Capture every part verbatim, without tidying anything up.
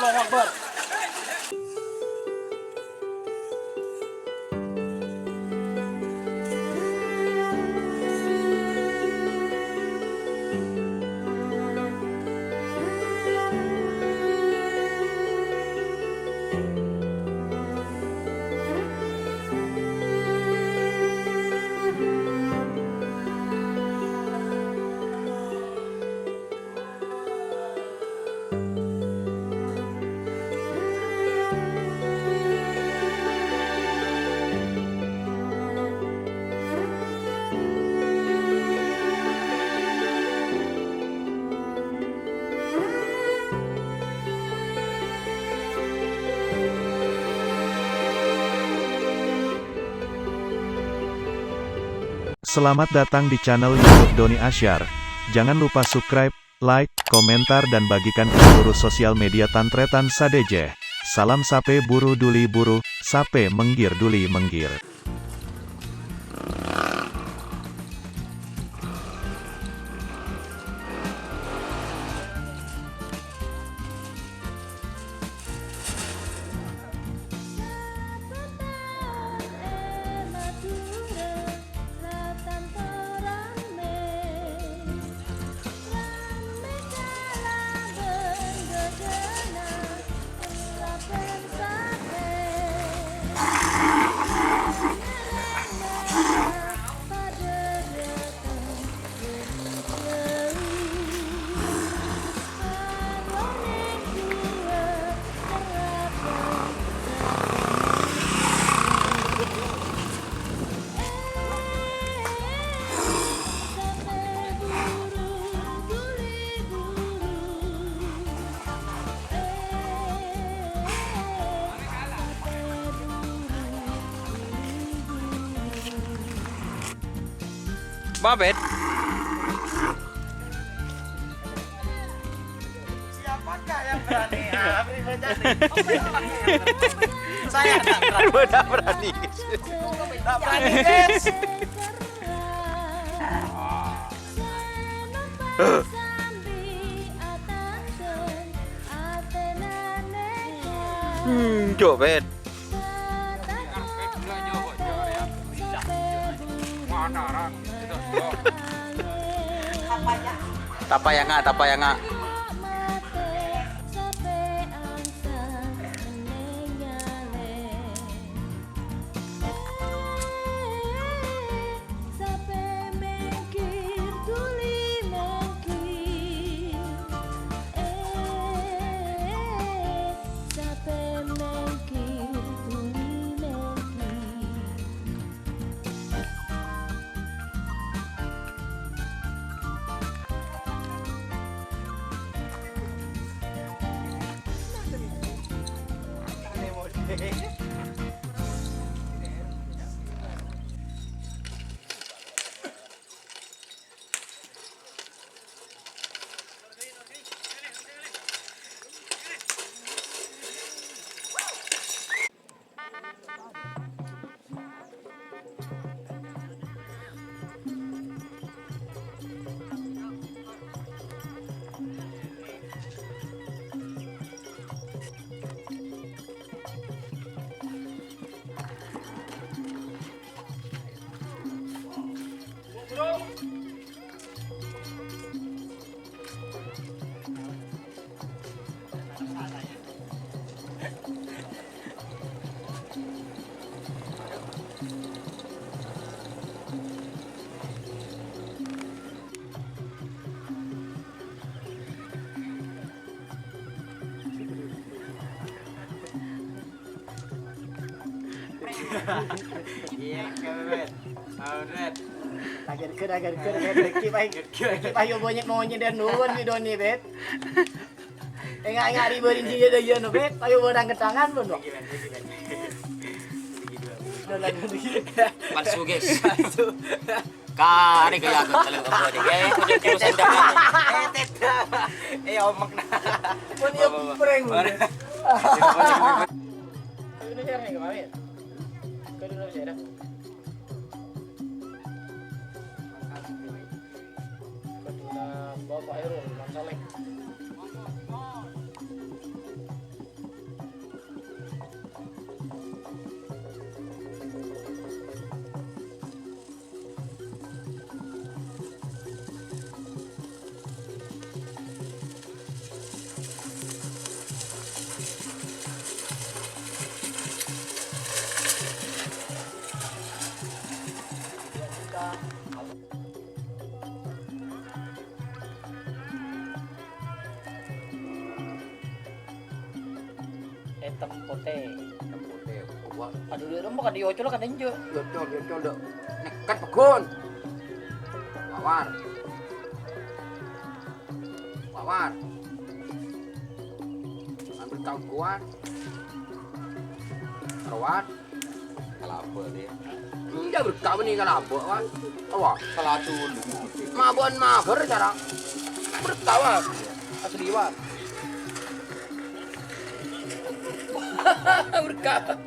Allahu Akbar. Selamat datang di channel YouTube Doni Asyar. Jangan lupa subscribe, like, komentar, dan bagikan ke seluruh sosial media tan-tarètan sadhâjâ. Salam sapè buru duli buru, sapè mèngghir duli mèngghir. Babet. Siapakah yang berani? Ah, beri baca nih. Saya nggak berani. Udah berani. Nggak berani, guys. Hmm, cok, Bet. Tapayanga, tapayanga. Sapè mèngghir duli mèngghir. Eh, sapè mèngghir duli mèngghir. Iya, kebet. Auret. Agar ker, agar ker, agar ker, ki, pai. Ki, pai, yo, monyet-monyet dan nuwun, wi, Doni, Bet. Enga'-enga' ri bâreng jiyâ dâ' iyâ, no, Bet. Ayo, barang ketangan, no. Palsu, guys. Palsu. Kare kaya aku telu kebun. Ya, itu dia terus ada. Eh, tidak. Eh, omek, nah. Pun dia prank, pun. Ini share nih, kemarin. Kau dulu share, dah. Kedua, Bapak Erul, Bang Saleh. Ètem potè. Ètem potè. Wah. Adu, adu, adu, kan diocola kan enjâ'. Yocol, yocol, dâ'. Nèkkat pegghu'. Wawar. Wawar. Ambil kau kuat. Rawat. Kalabâ' dhiyâ. Enjâ' berkah bânnè kalabâ', Wan. Apa? Salah dulu. Mabâ'ân maghâr cara. Berkah, Wan. Asli, Wan. Berkah.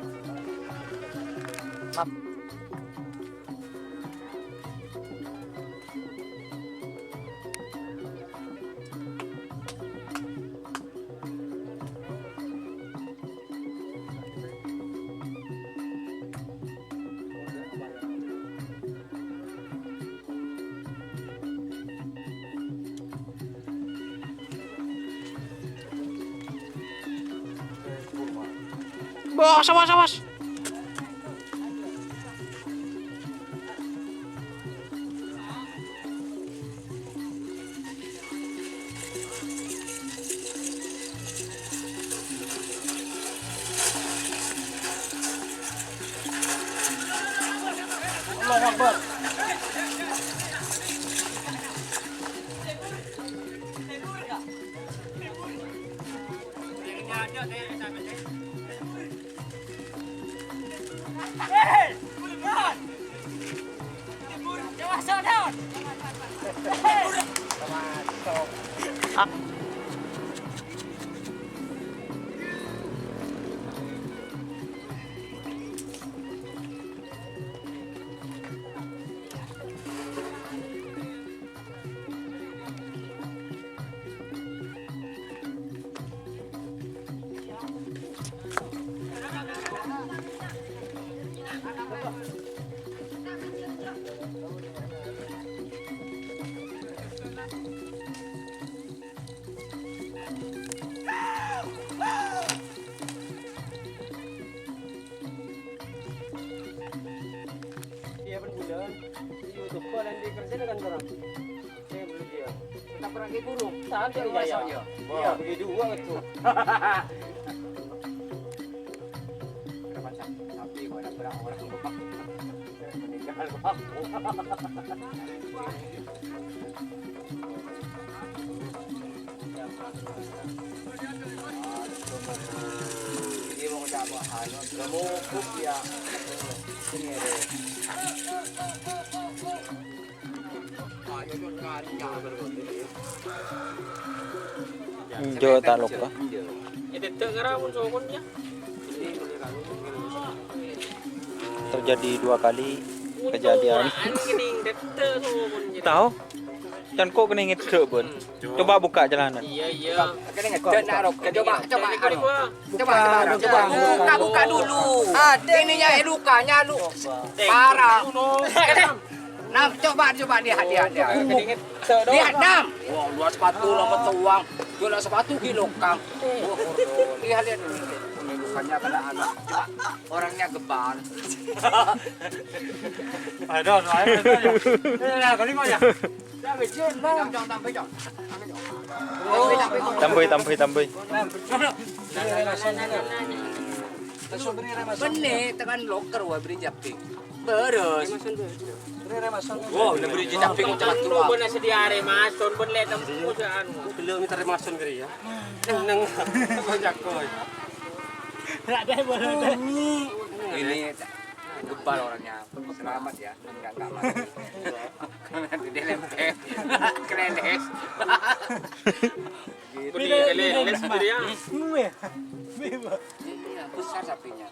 Bos, awas, awas. Allahu Akbar. Iyâ, bân bulân. Di YouTube kok lan di kerja dengan orang. Saya beli dia. Kita perang ke guru. Satu ya, ya. Iya, beli dua itu. Kenapa sa-, sapi kok ada berapa orang? Meninggal, Bang. Ini mau ngucap apa? Anu, gemuk, ya. Sini, Re. Enjâ' ta' loka. Èdhâddhâ' ngara mon sokon, ya. Terjadi dua kali kejadian. Tahu? Can kok kena ngedek, Bun. Coba buka celana. Iya, iya. Kena ngedek, nak, Rok. Coba, coba, anu. Coba, coba, coba. Buka, buka dulu. Ininya, eh, lukanya, lu. Parah. Nam, coba, coba, lihat, lihat, lihat. Lihat, Nam. Wah, luar sepatu, lama tuang. Jual sepatu kilo, Kang. Lihat, lihat. Ini lukanya kena anak. Coba, orangnya gebal. Aduh, ayo, ayo, ayo. Ini, ini, ini, ini. Tambah, tambah. Tambah, tambah, tambah. Benne tekan loker wa beri japing. Beres. Wow, udah beri japing. Benne sedia are mason, benne tempo se anu. Belum minta remason kiri ya. Neng, neng. Kok jago ya? Ada boleh. Ini Gebal orangnya. Selamat ya. Enggak, enggak mati. Dia lempeng. Kleles. Gitu. Budi kleles, budi ya. Iya, besar sapinya.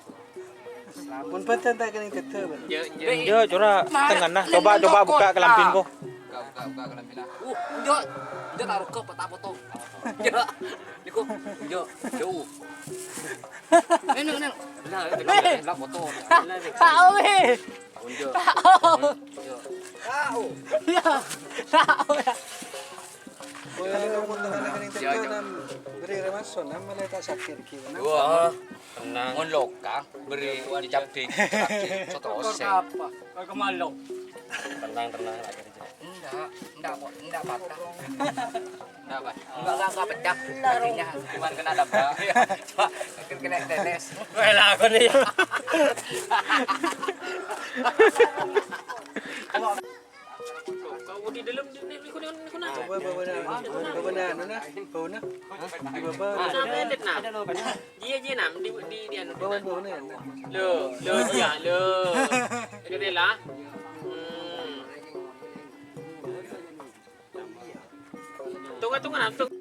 Selamat. Pun paten tak kena kete, Bang. Ya, ya. Yo, cora tengah nah. Coba, coba buka kelambin ko. Buka, buka, buka kelambin, ah. Uh, enggak. Enggak taruh ke peta potong. Enggak. Niku, enggak. Jauh. Neng, neng, neng. Lah, lah, foto. Tao, weh. Unjuk. Tao. Unjuk. Tao. Ya, tao ya. Wah, beri remason, nama le tak sakit gitu. Wah, tenang. Mon loka, beri dicabik, cabik, seterusnya. Apa? Kau kemalo. Tenang, tenang, lagi aja. Enggak, enggak, enggak patah. Enggak, enggak, enggak pecah kakinya, cuman kena tabrak. Cuma kena tetes. Wah, lah, aku nih. Kau di dalam, di, di, di, di, di, di, Bawa, bawa, bawa, bawa, bawa, bawa. Di bawah. Nah, bedet, nah. Dia, dia, nah, di, di, di, anu, bawa, bawa, nah. Lo, lo, dia, lo. Itu dia lah. Hmm. Tunggu, tunggu, nah, tunggu.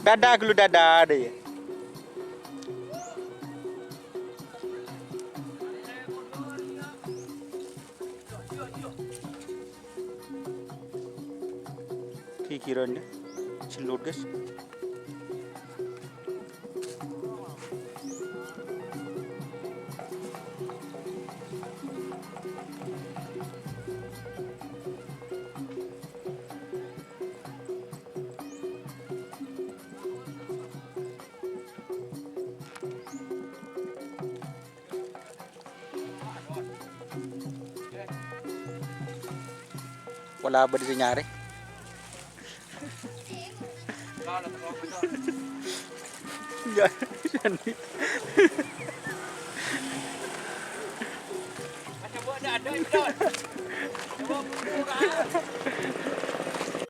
Dada ghâllu, dada, dâ' iyâ. Ghi-ghiran, ya. Sellut, guys. Pola bâdâ sè nyarè. Ya, yani.